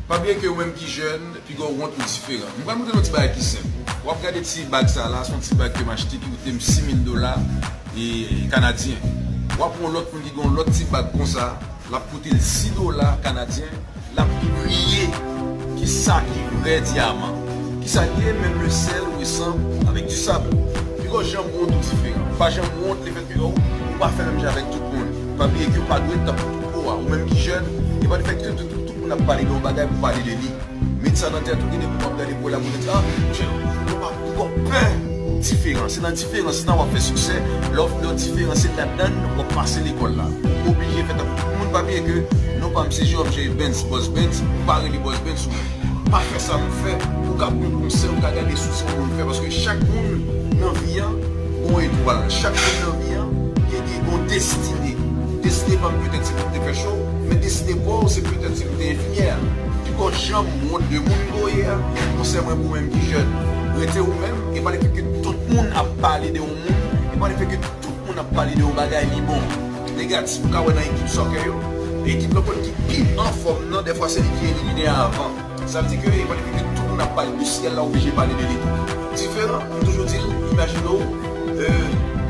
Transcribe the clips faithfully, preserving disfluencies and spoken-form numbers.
Pa bliye ke ou menm ki jèn, piga w wont ou diferan. M pral montre nou yon ti bagay ki senp. W ap gade ti bag sa la, se yon ti bag ke m achte ki koute m sis mil dola e, kanadyen. W ap wè yon lòt moun ki gen yon lòt ti bag konsa, l ap koute l sis dola kanadyen, l ap pi briye ki sa ki vrè dyaman. Ki sa l ye? Menm le sèl ou le san avèk di sab. Piga w janm wont ou diferan. Pa janm wont lefètke ou, ou pa fè menm jan avèk tout moun. Pa bliye ke w pa dwe tankou twoupo a. Ou menm ki jèn, e pa lefètke tout, tout, tout moun ap pale de yon bagay pou pale de li. Met sa nan tèt ou, gen de moun w ap gade pou wè la pou di, ah, monchè, ou pa, ou pa pè diferan. Se nan diferans lan w ap fè siksè. Lè w, lè w diferan, se ladan l w ap pase lekòl la. Ou oblije fè tankou tout moun, pa bliye ke non pa m se Jerome J. Benz, Boss Benz, ou pa rele Boss Benz ou menm. Pa fè sa m fè, ou ka pran konsèy, ou ka gade sou sa yon moun fè, paske chak moun nan vi an gon etwal, chak moun nan vi an gen, gen gon destine. Destine pa m petèt se pou m te fè cho, men destine pa w se petèt se pou m te enfimyè. Piga w janm wont de moun ke w ye a. Konsèy mwen pou ou menm ki jèn, rete ou menm, e pa lefètke tout moun ap pale de yon moun, e pa lefètke tout moun ap pale de yon bagay li bon, negatif. Ou ka wè nan ekip soccer yo, ekip lan konn ki pi anfòm nan, dèfwa se li ki elimine avan. Sa vle di ke e pa lefètke tout moun ap pale de syèl la oblije pale de li tou. Diferan, m toujou di l, imajine w, euh,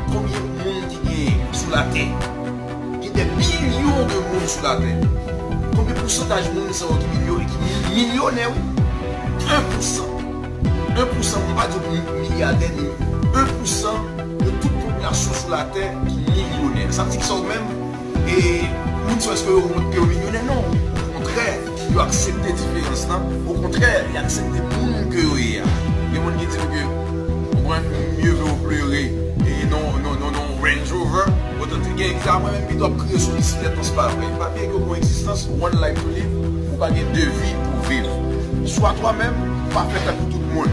konbyen moun ki genyen sou latè? Gen dè bilyon de moun sou latè. Konbyen pousantaj moun sa yo ki milyo-, ki mi-, milyonè, wi? En pousan. En pousan, m pa di w mi-, milyadè, men en pousan de tout popilasyon sou latè ki milyonè. Sa vle di ki sa ou menm, e moun sa yo, èske yo wont ke yo milyonè? Non. Okontrè, yo aksepte diferans lan. Okontrè, yo aksepte moun ke yo ye a. Gen moun ki di m ke, ou konprann, mieux vaut pleurer e non, non, non, non, Range Rover. Otan te gen egzanp, mwen menm pito ap kriye sou bisiklèt non, se pa vre. Pa bliye ke ou gon egzistans, one life to live, ou pa gen de vi pou viv. Sois toi-même, pa fè tankou tout moun.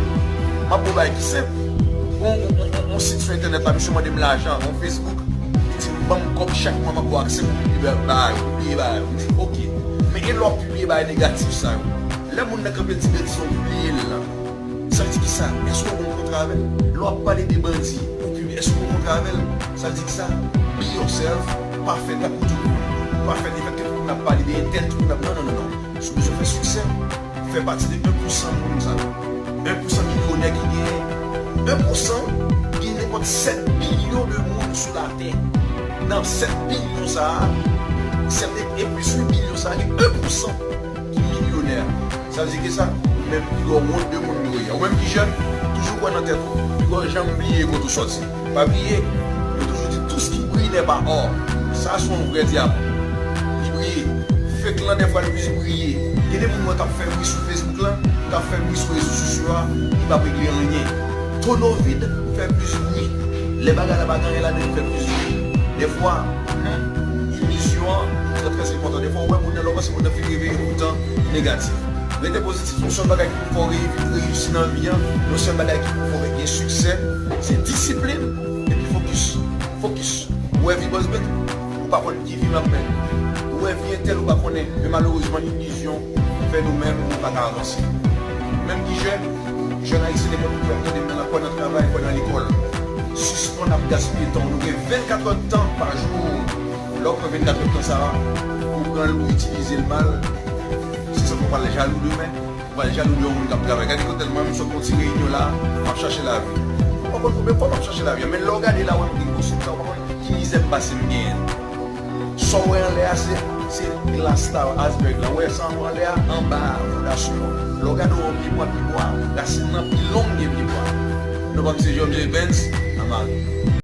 M ap ba w bagay ki senp. On, on, on, on sit sou entènèt la, misye mande m lajan, on Facebook, li di m ban m kòb chak mwa, m ap ba w aksè pou pibliye bagay, pibliye bagay. M di, oke. Men e lè w ap pibliye bagay negatif sa yo? Lè moun nan kanpe l di betiz, ou pibliye l lan. Sa vle di kisa? Èske w gon kontra avè l? Lè w ap pale de bandi, ou pibliye, èske w gon kontra avè l? Sa vle di kisa? Be yourself, pa fè tankou tout moun. Pa fè lefètke tout moun ap pale de entèl, tout moun ap, non, non, non, non. Si w bezwen fè siksè, fè pati de en pousan moun sa yo. En pousan milyonè ki genyen. En pousan gen nenpòt sèt bilyon de moun sou latè. Nan sèt bilyon sa a, sèt e plis uit bilyon sa a, gen en pousan ki milyonè. Sa vle di ki sa? Ou menm ki wont de moun yo ye. Ou menm ki jèn, toujou kwè nan tèt ou. Piga w janm bliye kote w sòti. Pa bliye, yo toujou di tout ce qui brille n'est pas or. Sa se yon vrè dyaman. Li briye. Fake lan dèfwa li plis briye. Gen de moun wè k ap fè bri sou Facebook lan, k ap fè bri sou rezo sosyo a, li p ap regle anyen. Tonneau vide fè plis bri. Lè bagay la pa gen anyen ladan l, li fè plis bri. Dèfwa, hmm, ilizyon an trè, trè enpòtan. Dèfwa, ou wè moun nan, lè w panse moun nan fin reveye, poutan li negatif. Rete pozitif, yon sèl bagay ki pou fè w reyi-, reyisi nan vi an, yon sèl bagay ki pou fè w gen siksè, se disiplin epi fokis. Fokis. Ou wè vi Boss Benz, ou pa konn ki vi m ap mennen. Ou wè vi entèl, ou pa konnen. Men malerezman, ilizyon fè nou menm, nou pa ka avanse. Menm ki jèn, jèn ayisyen, nenpòt ki ap tande m nan, kwè nan travay, kwè nan lekòl. Sispann ap gaspiye tan w. Nou gen vennkat è tan pa jou. Lè w pran vennkat è tan sa a, ou pran l, ou itilize l mal, se sa pou w pral jalou demen. Ou pral jalou de yon moun k ap travay. Gade kote l, mwen menm sot yon ti reyinyon la, m ap chache lavi. Ou pa konn konbyen fwa m ap chache lavi an, men lè w gade la, w ap gen konsèp sa, ou pa konn ki mizè m pase m genyen. Sa w wè anlè a, se, se glas la, iceberg la. Ou wè sa w anlè a, anba a, fondasyon an. Lè w gade w pye bwa, pye bwa, rasin nan pi long ke pye bwa. Non pa m se Jerome J. Benz, Amari.